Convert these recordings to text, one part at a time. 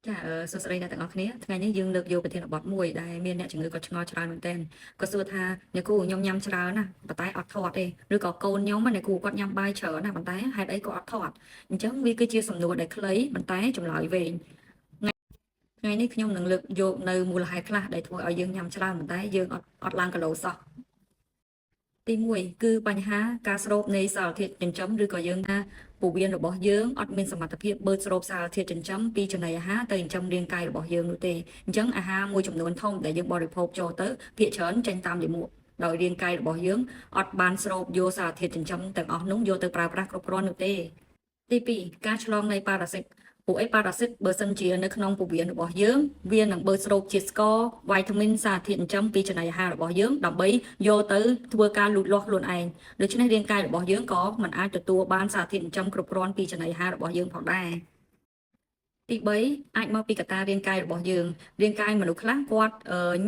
ចាសួស្តីអ្នកទាំងអស់គ្នាថ្ងៃនេះយើងលើកយកប្រធានបទមួយដែលមានអ្នកជំងឺគាត់ឆ្ងល់ច្រើនមែនទែនគាត់សួរថាអ្នកគ្រូខ្ញុំញ៉ាំច្រើនណាស់ប៉ុន្តែអត់ធាត់ទេឬក៏កូនខ្ញុំណាអ្នកគ្រូគាត់ញ៉ាំបាយច្រើនណាស់ប៉ុន្តែហេតុអីក៏អត់ធាត់អញ្ចឹងវាគឺជាសំណួរដែលខ្លីប៉ុន្តែចម្លើយវែងថ្ងៃនេះខ្ញុំនឹងលើកយកនៅមូលហេតុខ្លះដែលធ្វើឲ្យយើងញ៉ាំច្រើនប៉ុន្តែយើងអត់ឡើងគីឡូសោះទី1គឺបញ្ហាការស្រូបនៃសារធាតុចិញ្ចឹមឬក៏យើងថាពោះវៀនរបស់យើងអត់មានសមត្ថភាពបឺតស្រូបសារធាតុចិញ្ចឹមពីចំណីអាហារទៅចិញ្ចឹមរាងកាយរបស់យើងនោះទេអញ្ចឹងអាហារមួយចំនួនធំដែលយើងបរិភោគចូលទៅភាគច្រើនចេញតាមលាមកដោយរាងកាយរបស់យើងអត់បានស្រូបយកសារធាតុចិញ្ចឹមទាំងអស់នោះយកទៅប្រើប្រាស់គ្រប់គ្រាន់នោះទេទី2ការឆ្លងនៃប៉ារ៉ាស៊ីតពួកអីប៉ារ៉ាស៊ីតបើសិនជានៅក្នុងពោះវៀនរបស់យើងវានឹងបឺតស្រូបជាតិស្ករវីតាមីនសារធាតុចិញ្ចឹមពីចំណីអាហាររបស់យើងដើម្បីយកទៅធ្វើការលូតលាស់ខ្លួនឯងដូច្នេះរាងកាយរបស់យើងក៏មិនអាចទទួលបានសារធាតុចិញ្ចឹមគ្រប់គ្រាន់ពីចំណីអាហាររបស់យើងផងដែរទី3អាចមកពីកត្តារាងកាយរបស់យើងរាងកាយមនុស្សខ្លះគាត់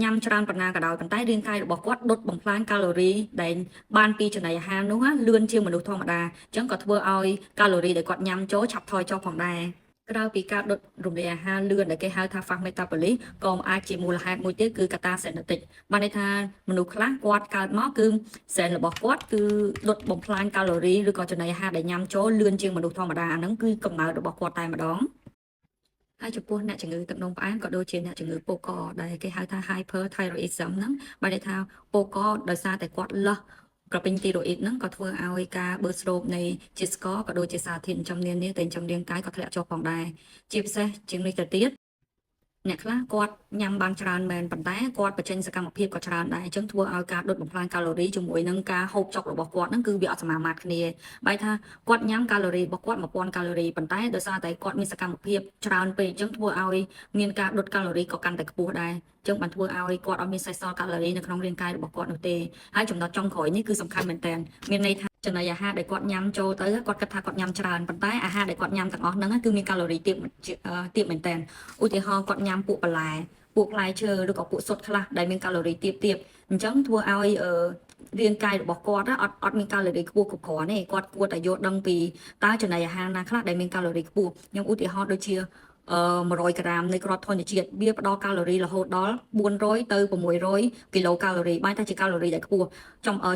ញ៉ាំច្រើនប៉ុណ្ណាក៏ដោយប៉ុន្តែរាងកាយរបស់គាត់ដុតបំផ្លាញកាឡូរីដែលបានពីចំណីអាហារនោះលឿនជាងមនុស្សធម្មតាអញ្ចឹងក៏ធ្វើឲ្យកាឡូរីដែលគាត់ញ៉ាំចូលឆាប់ថយចុះផងដែរក្រៅពីការដុតរំលាយអាហារលឿនដែលគេហៅថា fast metabolism ក៏អាចជាមូលហេតុមួយទៀតគឺកត្តា genetic បានន័យថាមនុស្សខ្លះគាត់កើតមកគឺសែនរបស់គាត់គឺដុតបំផ្លាញកាឡូរីឬក៏ចំណីអាហារដែលញ៉ាំចូលលឿនជាងមនុស្សធម្មតាអាហ្នឹងគឺកំណើតរបស់គាត់តែម្ដងហើយចំពោះអ្នកជំងឺទឹកនោមផ្អែមក៏ដូចជាអ្នកជំងឺពោះកដែលគេហៅថា hyperthyroidism ហ្នឹងបានន័យថាពោះកដោយសារតែគាត់លើសក្រពេញទីរ៉ូអ៊ីតហ្នឹងក៏ធ្វើឲ្យការបឺតស្រូបនៃជាតិស្ករក៏ដូចជាសារធាតុចិញ្ចឹមនានាទៅចិញ្ចឹមរាងកាយក៏ធ្លាក់ចុះផងដែរជាពិសេសជាងនេះទៅទៀតអ្នកខ្លះគាត់ញ៉ាំបានច្រើនមែនប៉ុន្តែគាត់បញ្ចេញសកម្មភាពក៏ច្រើនដែរអញ្ចឹងធ្វើឲ្យការដុតបំផ្លាញកាឡូរីជាមួយនឹងការហូបចុករបស់គាត់ហ្នឹងគឺវាអត់សមាមាត្រគ្នាបែរថាគាត់ញ៉ាំកាឡូរីរបស់គាត់1000កាឡូរីប៉ុន្តែដោយសារតែគាត់មានសកម្មភាពច្រើនពេកអញ្ចឹងធ្វើឲ្យមានការដុតកាឡូរីក៏កាន់តែខ្ពស់ដែរអញ្ចឹងបានធ្វើឲ្យគាត់អត់មានសេសសល់កាឡូរីនៅក្នុងរាងកាយរបស់គាត់នោះទេហើយចំណុចចុងក្រោយនេះគឺសំខាន់មែនទែនមានន័យថាចំណីអាហារដែលគាត់ញ៉ាំចូលទៅគាត់គិតថាគាត់ញ៉ាំច្រើនប៉ុន្តែអាហារដែលគាត់ញ៉ាំទាំងអស់ហ្នឹងគឺមានកាឡូរីទាបទាបមែនទែនឧទាហរណ៍គាត់ញ៉ាំពួកបន្លែពួកផ្លែឈើឬក៏ពួកស៊ុតខ្លះដែលមានកាឡូរីទាបទាបអញ្ចឹងធ្វើឲ្យរាងកាយរបស់គាត់អត់មានកាឡូរីខ្ពស់គ្រប់គ្រាន់ទេគាត់គួរតែយល់ដឹងពីតើចំណីអាហារណាខ្លះដែលមានកាឡូរីខ្ពស់ខ្ញុំឧទាហរណ៍ដូចជា100ក្រាមនៃគ្រាប់ធញ្ញជាតិវាផ្ដល់កាឡូរីរហូតដល់400ទៅ600គីឡូកាឡូរីបានតែជាកាឡូរីដែលខ្ពស់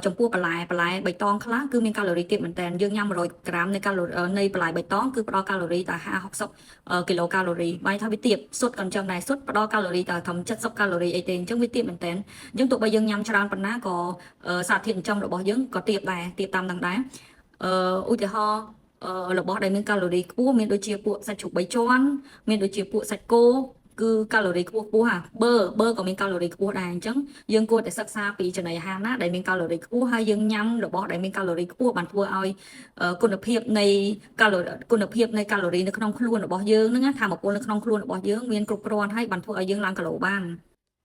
ចំពោះបន្លែបន្លែបៃតងខ្លះគឺមានកាឡូរីទាបមែនតើយើងញ៉ាំ100ក្រាមនៃកាឡូរីនៃបន្លែបៃតងគឺផ្ដល់កាឡូរីតែ50 60គីឡូកាឡូរីបែរថាវាទាបសុទ្ធក៏អញ្ចឹងដែរសុទ្ធផ្ដល់កាឡូរីតែត្រឹម70កាឡូរីអីទេអញ្ចឹងវាទាបមែនតើអញ្ចឹងទោះបីយើងញ៉ាំច្រើនប៉ុណ្ណាក៏សារធាតុចិញ្ចឹមរបស់យើងក៏ទាបដែរទាបតាមនឹងដែរឧទាហរណ៍របស់ដែលមានកាឡូរីខ្ពស់មានដូចជាពួកសាច់ជ្រូកបីជាន់មានដូចជាពួកសាច់គោគឺកាឡូរីខ្ពស់ខ្ពស់ហាប៊ឺប៊ឺក៏មានកាឡូរីខ្ពស់ដែរអញ្ចឹងយើងគួរតែសិក្សាពីចំណីអាហារណាដែលមានកាឡូរីខ្ពស់ហើយយើងញ៉ាំរបស់ដែលមានកាឡូរីខ្ពស់បានធ្វើឲ្យគុណភាពនៃកាឡូគុណភាពនៃកាឡូរីនៅក្នុងខ្លួនរបស់យើងហ្នឹងណាថាមពលនៅក្នុងខ្លួនរបស់យើងមានគ្រប់គ្រាន់ហើយបានធ្វើឲ្យយើងឡើងគីឡូបាន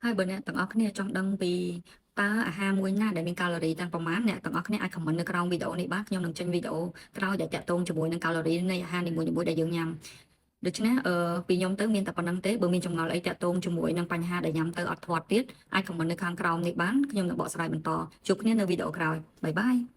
ហើយបើអ្នកទាំងអស់គ្នាចង់ដឹងពីតើអាហារមួយណាដែលមានកាឡូរីទាំងប្រមាណអ្នកទាំងអស់គ្នាអាច comment នៅក្រោមវីដេអូនេះបានខ្ញុំនឹងចេញវីដេអូក្រោយដែលតាក់ទងជាមួយនឹងកាឡូរីនៃអាហារនីមួយៗដែលយើងញ៉ាំដូច្នេះអឺពីខ្ញុំទៅមានតែប៉ុណ្ណឹងទេបើមានចម្ងល់អីតាក់ទងជាមួយនឹងបញ្ហាដែលញ៉ាំទៅអត់ធាត់ទៀតអាច comment នៅខាងក្រោមនេះបានខ្ញុំនឹងបកស្រាយបន្តជួបគ្នានៅវីដេអូក្រោយ bye bye.